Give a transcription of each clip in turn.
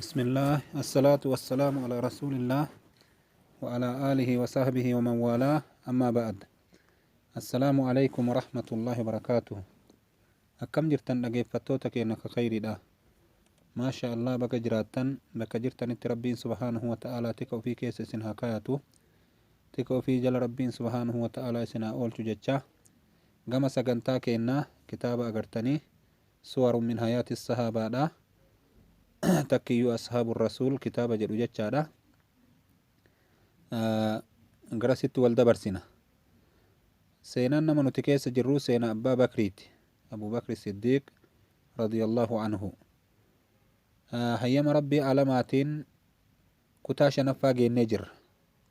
بسم الله، الصلاة والسلام على رسول الله وعلى آله وصحبه ومن والاه، أما بعد، السلام عليكم ورحمة الله وبركاته. Akkam jirtan dhaggeeffattoota keenya ka khayriidha? Maasha Allah, baga jiraattan. Bakka jirtanitti Rabbiin subhaanahu wa ta'aalaa tika ofii keessa isin haa kaayatu, tika ofii jala Rabbiin subhaanahu wa ta'aalaa isin haa oolchu jecha, gama sagantaa keenyaa kitaaba agartanii Suwarun min hayaati sahaabaadha, takkiyyuu Ashaabu Rasuul kitaaba jedhu jechaadha. Garasitti wal dabarsina. Seenaan nama nuti keessa jirru seenaa Abbaa Bakriiti, Abu Bakri Siddiiq radiyallahu anhu. Hayyama Rabbii alamaatiin kutaa shanaffaa geennee jirra.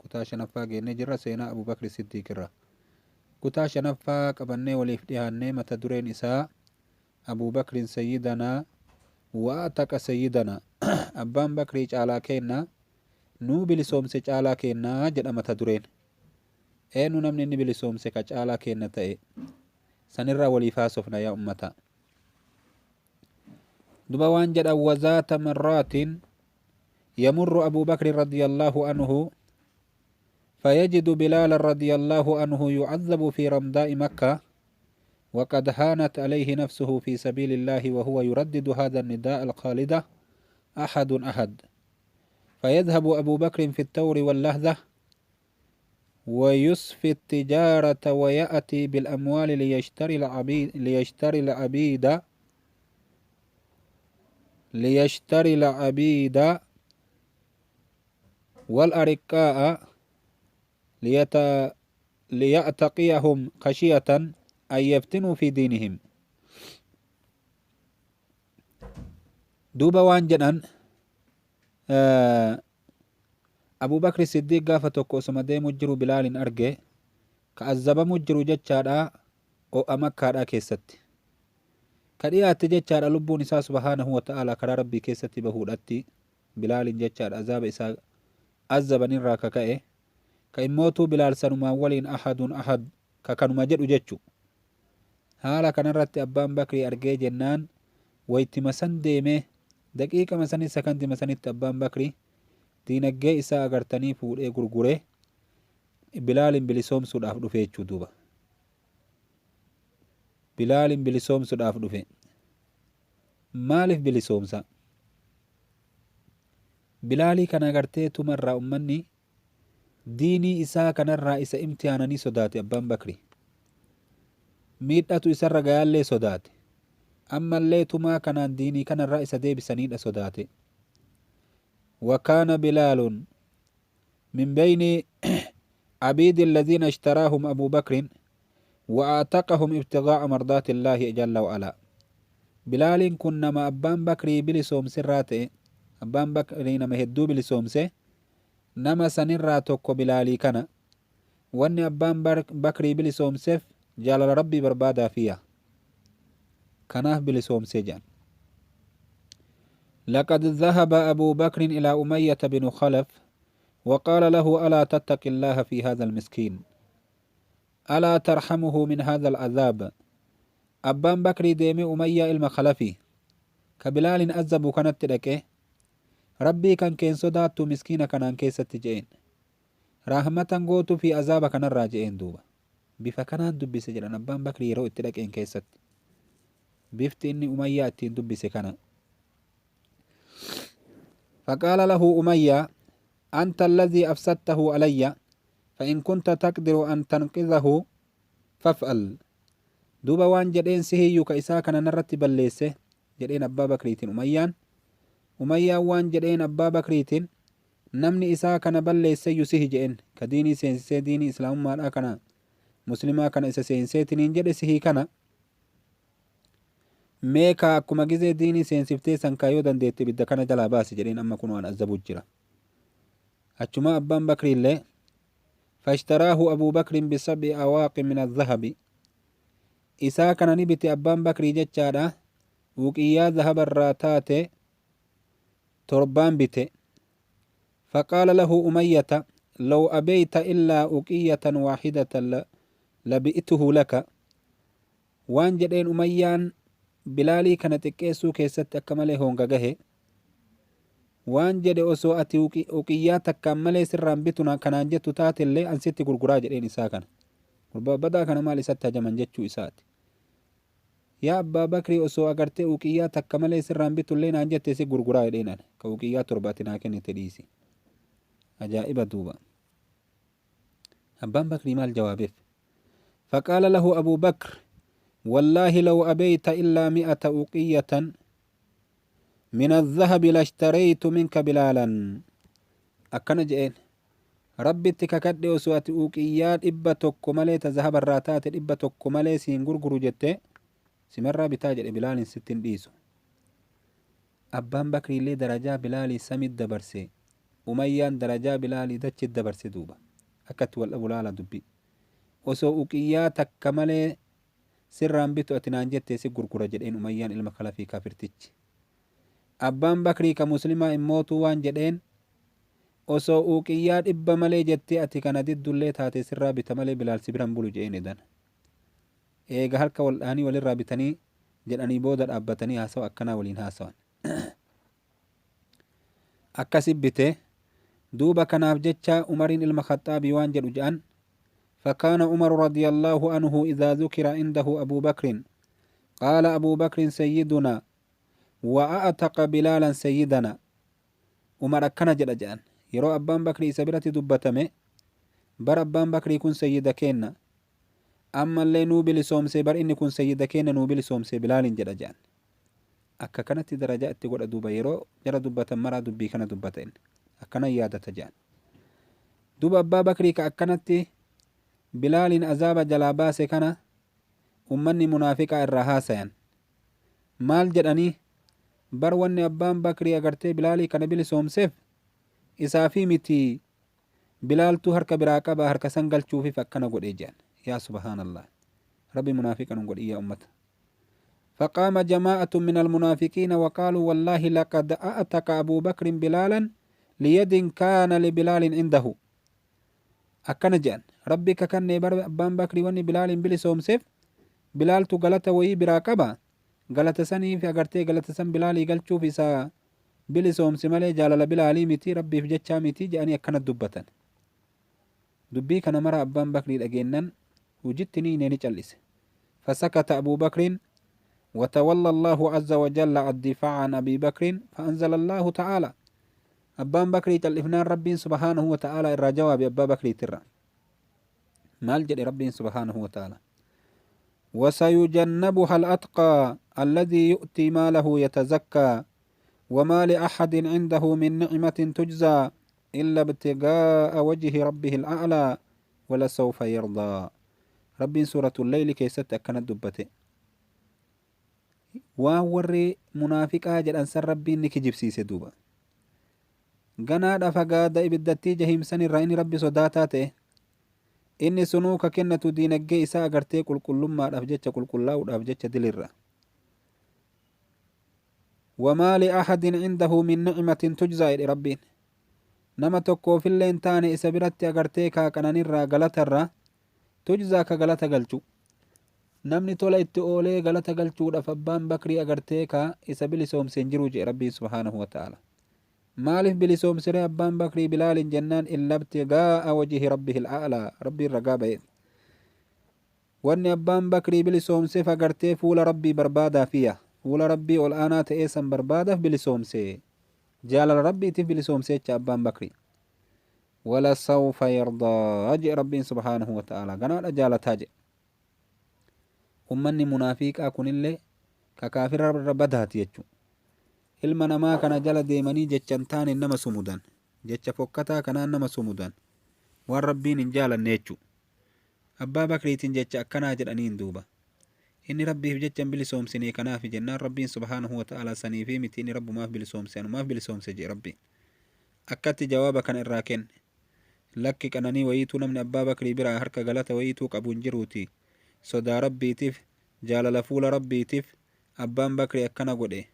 Kutaa shanaffaa geennee jirra seenaa Abu Bakri Siddiiq irra. Kutaa shanaffaa qabannee waliif dhiyaannee, mata dureen isaa Abu Bakrin sayyidanaa wa a'taqa sayyidanaa, Abbaan Bakrii caalaa keennaa, nuu bilisoomse caalaa keennaa jedha mata dureen. Eenyu namni inni bilisoomse ka caalaa keenna ta'e? Sanirraa waliif haasofna yaa ummata. Duba waan jedhan: وذات مرات يمر أبو بكر رضي الله عنه فيجد بلالا رضي الله عنه يعذب في رمضاء مكة، وقد هانت عليه نفسه في سبيل الله، وهو يردد هذا النداء الخالد: أحد أحد. فيذهب أبو بكر في التور واللحظة ويصفي التجارة ويأتي بالأموال ليشتري العبيد والأرقاء ليعتقيهم خشية أن يفتنوا في دينهم. Duuba waan jedhan, Abu Bakri Siddiiq gaafa tokko osoma deemu jiru Bilaalin arge, ka azzabamu jiru jechaadha, o'a Makkaadhaa keessatti. Ka dhiyaatte jechaadha lubbuun isaa subhaanahu wa ta'ala karaa Rabbii keessatti bahuudhatti Bilaalin jechaadha, azaaba isaa azzabanirraa ka ka'e, ka immootuu Bilaal sanumaan waliin "Ahadun ahad" ka kanuma jedhu jechu. Haala kanarratti Abbaan Bakrii argee jennaan, waytima san deemee, daqiiqama sanii, sakandima sanitti Abbaan Bakrii diinaggee isaa agartanii fuudhee gurguree Bilaalin bilisoomsuudhaaf dhufe jechuu. Duuba Bilaalin bilisoomsuudhaaf dhufe. Maaliif bilisoomsa Bilaalii kana? Agartee tumarraa ummanni diinii isaa kanarraa isa imtihaananii sodaate. Abbaan Bakri miidhatu isarra gayaallee sodaate, ammallee tumaa kanaan diinii kanarraa isa deebisaniidha sodaate. وكان بلال من بين عبيد الذين اشتراهم أبو بكر وأعتقهم ابتغاء مرضات الله جل وعلا. بلال kun nama Abbaan Bakrii bilisoomsirraa ta'e. Abbaan Bakrii nama hedduu bilisoomse, nama sanirraa tokko Bilaalii kana. Wanni Abbaan Bakrii bilisoomseef jaalala Rabbii barbaadaafiya, kanaaf bilisoomsee jedhan. لقد ذهب أبو بكر إلى أمية بن خلف وقال له: ألا تتقي الله في هذا المسكين؟ ألا ترحمه من هذا العذاب؟ Abbaan Bakrii deemee Umayyaa ilma Khalafii ka Bilaalin azabu kanatti dhaqe, "Rabbii kan keen sodaattu miskiina kanaan keessatti?" je'een. "Rahmatan gootu fi azaaba kanarraa?" je'een. Duuba bifa kanaan dubbise jedhan Abbaan Bakrii yeroo itti dhaqeen keessatti. Bifti inni Umayyaa ittiin dubbise kana. فقال له أمية: أنت الذي أفسدته علي، فإن كنت تقدر أن تنقذه فافعل. Duuba waan jedheen, "Sihiyyuu ka isaa kana narratti balleesse," jedheen Abbaa Bakriitiin Umayyaan. Umayyaan waan jedheen Abbaa Bakriitiin, "Namni isaa kana balleesseyyuu sihi," jedheen. "Ka diinii seensisee, diinii islaamummaadhaa kana, muslimaa kana isa seenseetiniin jedhe sihii kana. Mee kaa akkuma gizee diinii seensiftee san kaa yoo dandeette ibidda kana jalaa baasi," jedheen. "Amma kun waan azabu jira." Achuma Abbaan Bakriillee فاشتراه أبو بكر بسبع أواق من الذهب. Isaa kana ni bite Abbaan Bakrii jechaadha, wuqiyyaa zahabarraa taate torbaan bite. فقال له أمية: لو أبيت إلا أوقية واحدة لبئته لك. Waan jedheen Umayyaan, Bilaalii kana xiqqeessuu keessatti akka malee honga gahe. Waan jedhe, osoo ati uqiyyaa takkaan malee sirraan bitu kanaan jettu taatellee an sitti gurguraa jedheen. Isaa kana gurbaa badaa kana maal isatti hajaman jechuu isaati. Yaa Abbaa Bakrii, osoo agartee uqiyyaa takka malee sirraan bitullee naan jette si gurguraa jedheen ani, ka uqiyyaa 7 ati naa kennite dhiisi. Ajaa'iba duuba. Abbaan Bakrii maal jawaabeef? فقال له أبو بكر: والله لو أبيت إلا 100 أوقية من الذهب لاشتريت منك بلالا. Akkana je'een: Rabbitti kakadhe, osoo ati uqiyyaa 100 malee ta zahaba irraa taate 100 malee siin gurguru jette simarraa bitaa jedhe, Bilaalin sittin dhiisu. Abbaan Bakriillee darajaa Bilaalii samit dabarse, Umayyaan darajaa Bilaalii dachit dabarse. Duuba akkatti wal dhabu laala dubbii. Osoo uqiyyaa takka malee sirraan bitu ati naan jette si gurgura jedheen Umayyaan ilma Kalafii kafirtichi. Abbaan Bakrii ka Muslimaa immootuu waan jedheen: osoo uqiyyaa 100 malee jettee ati kana diddullee taate sirraa bita malee Bilaal si biran bulu jedheen. Edan eega harka wal dhahanii walirraa bitanii jedhanii booda dhaabbatanii haasawa akkanaa waliin haasawan. Akkasi bite duuba. Kanaaf jecha Umariin ilma Khaxaabii waan jedhu jedhan: فكان عمر رضي الله عنه إذا ذكر عنده أبو بكر قال: أبو بكر سيدنا وأعتق بلالا سيدنا. Umar akkana jedha jedhan: yeroo Abbaan Bakrii isa biratti dubbatame, bar Abbaan Bakrii kun sayyida keenna, ammallee nuu bilisoomse, bar inni kun sayyida keenna, nuu bilisoomse Bilaalin jedha jedhan. Akka kanatti darajaa itti godha duuba. Yeroo jara dubbatan maraa dubbii kana dubbata inni, akkana yaadata jedhan duuba. Abbaa Bakrii ka akkanatti Bilaalin azaaba jalaa baase kana ummanni munaafiqaa irraa haasayan. Maal jedhanii? Bar wanni Abbaan Bakrii agartee Bilaalii kana bilisoomseef isaafii miti, Bilaaltuu harka biraa qaba, harka san galchuufif akkana godhe jedhan. Yaa subhaanallah, Rabbi munaafiqa nun godhi yaa ummata. فقام جماعة من المنافقين وقالوا: والله لقد أعتق أبو بكر بلالا ليد كان لبلال عنده. Akkana jedhan: Rabbi kakannee, bar Abbaan Bakrii wanni Bilaalin bilisoomseef Bilaaltu galata wayii biraa qaba, galata saniif agartee galata san Bilaalii galchuuf isa bilisoomse malee jaalala Bilaalii miti, Rabbiif jechaa miti jedhanii akkana dubbatan. Dubbii kana mara Abbaan Bakrii dhageennan hujitti ni callise. فسكت أبو بكر وتولى الله عز وجل الدفاع عن أبي بكر فأنزل الله تعالى. Abbaan Bakrii callifnaan Rabbiin سبحانه وتعالى irraa jawaabe Abbaa Bakriitirra. Maal jedhe Rabbiin سبحانه وتعالى? وسيجنبها الأتقى الذي يؤتي ماله يتزكى وما لأحد عنده من نعمة تجزى إلا ابتغاء وجه ربه الأعلى ولسوف يرضى. Rabbiin سورة الليل keessatti akkana dubbate. Waan warri munaafiqaa jedhan san Rabbiin ni kijibsiise duuba. Ganaadha fagaada ibiddattii jahiimsan irraa inni Rabbi sodaataa ta'e, inni sunuu ka kennatu diinaggee isaa agartee qulqullummaadhaaf jecha, qulqullaa'uudhaaf jecha dilirra. وما لأحد عنده من نعمة تجزى jedhe Rabbiin. Nama tokkoofillee hin taane isa biratti agartee kaa qananirraa, galatarraa, تجزى ka galata galchu. Namni tola itti oolee galata galchuudhaaf Abbaan Bakrii agartee kaa isa bilisoomse hin jiru jedhe Rabbiin سبحانه وتعالى. Maaliif bilisoomsire Abbaan Bakrii Bilaalin jennaan, إلا ابتغاء وجه ربه الأعلى. Rabbiin ragaa ba'e, wanni Abbaan Bakrii bilisoomseef agartee fuula Rabbii barbaadaafiya, fuula Rabbii ol aanaa ta'ee san barbaadaaf bilisoomse, jaalala Rabbiitiif bilisoomse jecha Abbaan Bakrii. ولسوف يرضى jedhe Rabbiin سبحانه وتعالى. Ganaadha jaalataa jedhe. Ummanni munaafiqaa kunillee ka kaafira irra badaati jechu. Ilma namaa kana jala deemanii jecha hin taane nama sumudan, jecha fokkataa kanaan nama sumudan, waan Rabbiin hin jaalanne jechu. Abbaa Bakriitiin jecha akkanaa jedhaniin duuba. Inni Rabbiif jecha hin bilisoomsine kanaaf jennaan, Rabbiin سبحانه وتعالى saniifi miti, inni Rabbumaaf bilisoomse, anumaaf bilisoomse jedhe Rabbiin. Akkatti jawaaba kana irraa kenne. Lakki, qananii wayiituu namni Abbaa Bakrii biraa harka galata wayiituu qabu hin jiruuti, sodaa Rabbiitiif, jaalala fuula Rabbiitiif Abbaan Bakrii akkana godhe,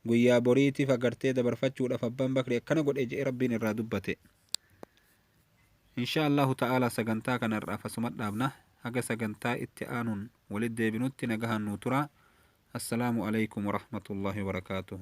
guyyaa boriitiif agartee dabarfachuudhaaf Abbaan Bakrii akkana godhe jedhe Rabbiin irraa dubbate. إن شاء الله تعالى sagantaa kana irraa asuma dhaabna. Haga sagantaa itti aanuun walitti deebinutti nagahaan nuu tura. السلام عليكم ورحمة الله وبركاته.